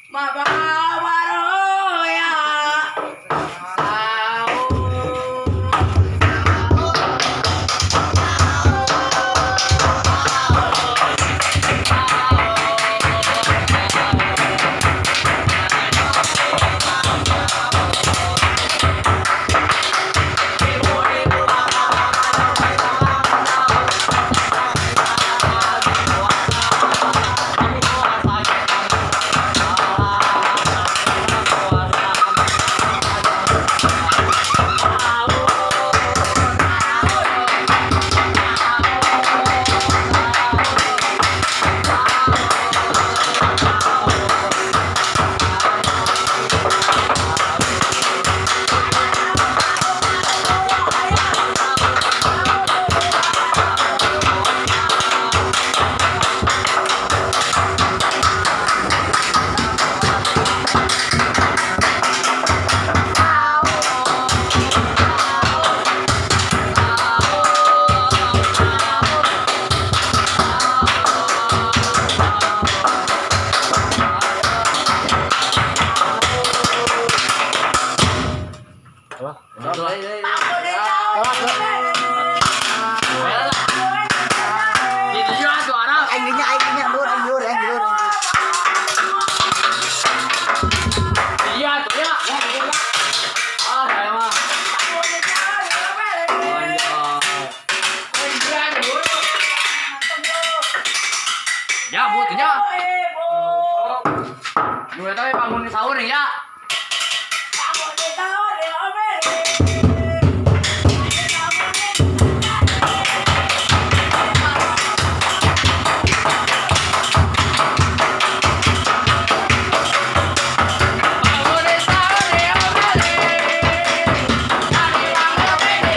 Mabawaroya sahur. Di dieu atuh, Arab. Aing dinya, aing dinya, lur, aing lur, aing lur, aing lur. Di dieu atuh ya. Ah, saya mah. Ya, buat ya. Nu eta we bangun sahur nih ya. Bangun sahur ya, balik. Dari bangun di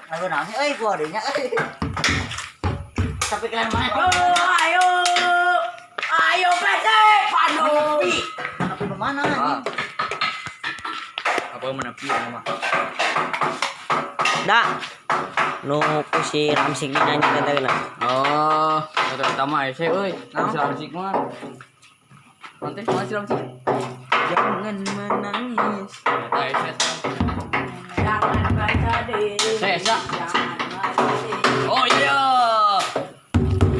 Lagu naon sih euy kodenya euy. Tapi kalian mana? Ayo, ayo Persib Bandung. Menepi. Tapi ke mana anjing? Apa menepi mah? Da. Nu ku si Ramsik dinyanyikan tadi lah. Oh, kata pertama hese euy. Si Ramsik mah. Nanti kumaha si Ramsik? Jangan menangis. Eta hese. Jangan bersedih. Saya, saya. Jangan bersedih. Oh iya.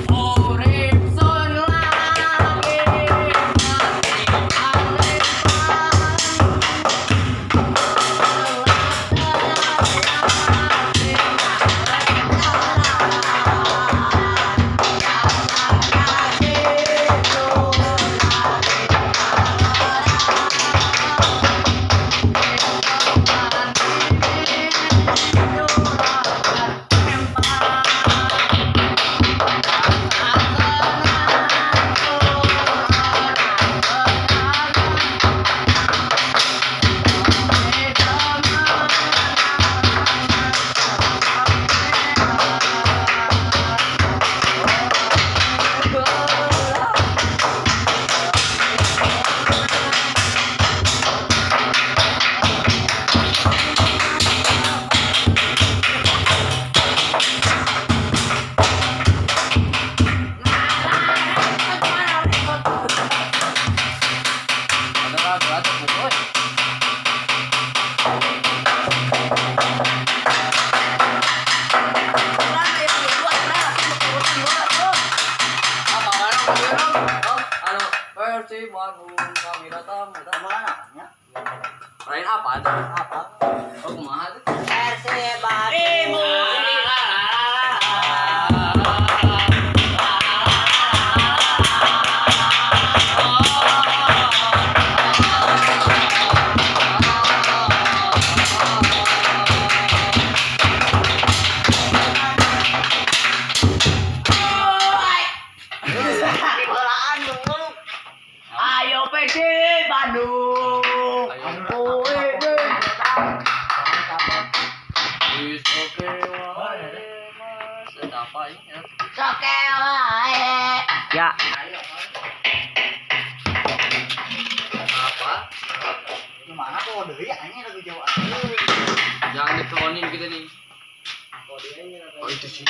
Urip sun lagi Ada berat pukul. Apa mana Oh, anu Persib Bandung kami datang. datang. Mana? Ya. Lain apa tuh? Apa? Oh, kumaha tuh? Persib Bandung. Bolaan dulu. Ayo Persib Bandung. Is oke wae, Mas. Eta apa ini? Ya? Soke wae. Ya. Apa? Gimana kode ya anjing lagu Jawa. Jangan diklonin kita nih. Oh itu sih.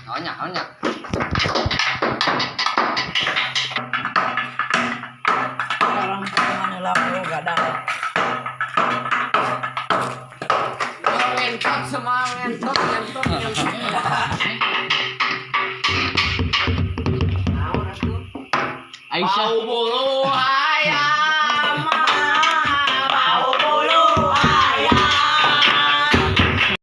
Naonnya, naonnya. Orang mana lah gak ada. Ngentot semua ngentot, ngentot, ngentot. Aisyah. Bau bulu.